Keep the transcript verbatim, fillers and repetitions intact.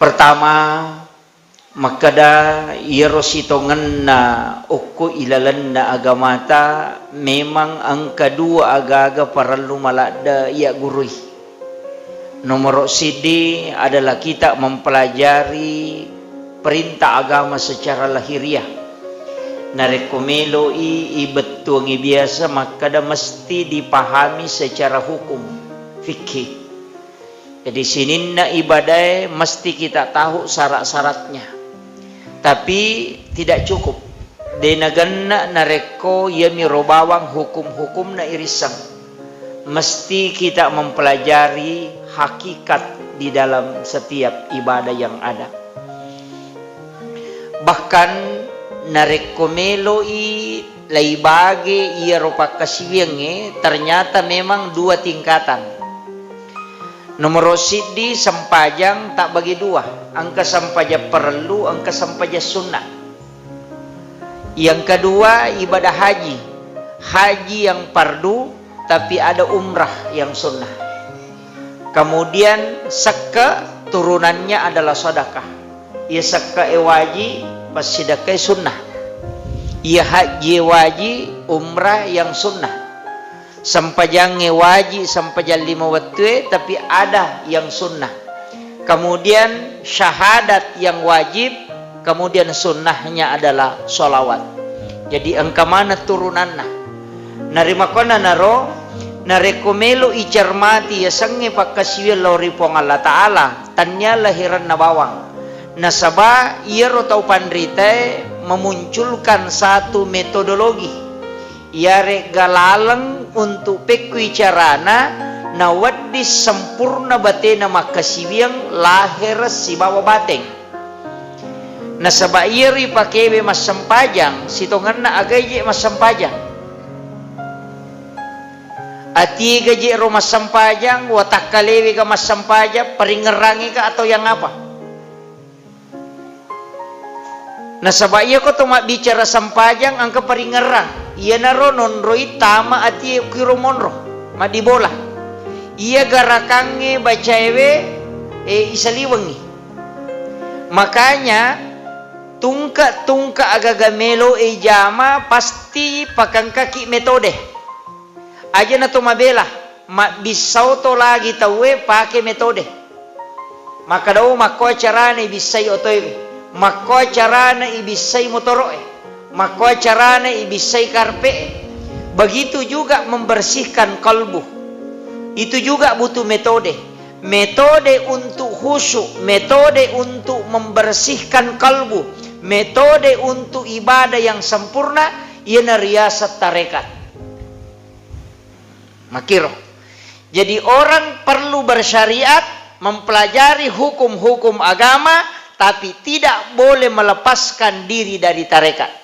Pertama, makkeda iyaro sitongenna okko ilalenna agamata memang engka dua agaga parellu maladde iyaggurui. Nomoro siddi adalah kita mempelajari perintah agama secara lahiriah. Narekko meloi ibettuangi biasa makkeda mesti dipahami secara hukum fikih. Jadi sininna ibadae mesti kita tahu syarat-syaratnya. Tapi tidak cukup. De nagenna narekko iyamiro bawang hukum-hukumna irisseng. Mesti kita mempelajari hakikat di dalam setiap ibadah yang ada. Bahkan narekko meloi laibage iyaro pakkasiwiangnge, ternyata memang dua tingkatan. Nomoro siddi sempajang tabbagi dua, engka sempajang parellu, engka sempajang sunnah. Yang kedua, ibadah haji. Haji yang fardu, tapi ada umrah yang sunnah. Kemudian sekke turunannya adalah sedekah. Iya sekke'e waji, passidekkai sunnah. Iya hajjie waji, umrah yang sunnah. Sempajangnge waji, sempajang lima wettue, tapi ada yang sunnah. Kemudian syahadat yang wajib, kemudian sunnahnya adalah sholawat. Jadi engka maneng turunanna. Narimakkuannanaro, narekko melo icermati yasengnge pakkasiwiang lao ri Puang Allah Ta'ala, tania lahiranna bawang. Nasaba iyaro tau panritae memunculkan satu metodologi. Iyaregga laleng untu pekkui carana nawedding sempurna batena makkasiwiang lahera sibawa bateng. Nasaba iyaro ipakewe massempajang, sitongenna agaije massempajang. Atiega je ro massempajang, watakkalewega massempajang, paringerrangika atau yang apa? Nasaba iyako to mabbicara sempajang engka paringerrang, iyanaro nonroi tama atie kiro monro, maddibola. Iya garakangnge bacaewe, e, isaliwengngi. Makanya, tungke-tungke agaga melo ijama pasti pakengkaki metode. Aja na to mabela, mabbissau to lagi tauwe pake metode. Makkeda, "Oh, makkoa carana ibissai otoewe, makkoa carana ibissai motoro'e, makkoa carana ibissai karpe'e." Begitu juga membersihkan kalbu. Itu juga butuh metode. Metode untuk khusyuk, metode untuk membersihkan kalbu, metode untuk ibadah yang sempurna, iyana riaseng tarekat. Makkiro. Jadi orang perlu bersyariat, mempelajari hukum-hukum agama, tapi tidak boleh melepaskan diri dari tarekat.